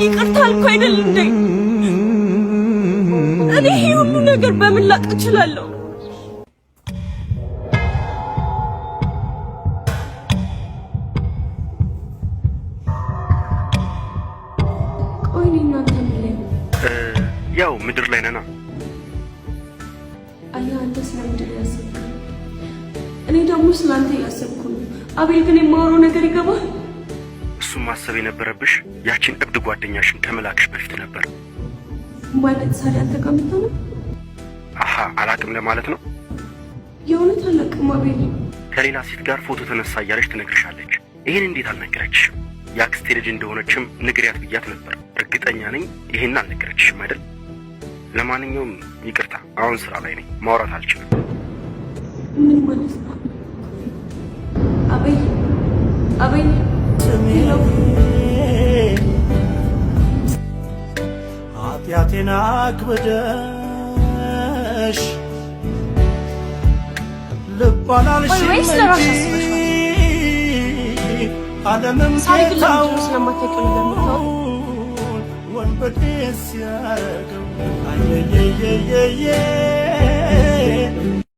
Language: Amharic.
ይቅርታ አልኩ አይደል እንዴ? እኔ ይሄ ሁሉ ነገር በምን ላቅ እችላለሁ? ቆይ እኔ እናንተ ምን ላይ ነን? ያው ምድር ላይ ነና። አየህ፣ አንተ ስለ ምድር ያሰብክ ነው፣ እኔ ደግሞ ስለ አንተ እያሰብኩ ነው። አቤል ግን የማወራው ነገር ይገባል? እሱም ማሰብ የነበረብሽ ያችን እብድ ጓደኛሽን ከመላክሽ በፊት ነበር። ማለት ሳሪ አንተ ጋር መታ ነው? አሀ፣ አላቅም ለማለት ነው። የእውነት አላውቅም አቤል። ከሌላ ሴት ጋር ፎቶ ተነሳ እያለች ትነግርሻለች። ይህን እንዴት አልነገረችሽም? የአክስቴ ልጅ እንደሆነችም ንግሪያት ብያት ነበር። እርግጠኛ ነኝ ይህን አልነገረችሽም አይደል? ለማንኛውም ይቅርታ፣ አሁን ስራ ላይ ነኝ፣ ማውራት አልችልም። ምን ማለት ነው? አቤል፣ አቤል፣ hello። ኃጢአቴን አክብደሽ ልብ አላልሽም ወይስ ለራስሽ እንጂ አስበሽ ነው? ዓለምም ሳሪ ግን ለምንድን ነው ጌታውን ስለማታውቂው ነገር የምታወራው? ወንበዴ ሲያረገው አየየየየየ።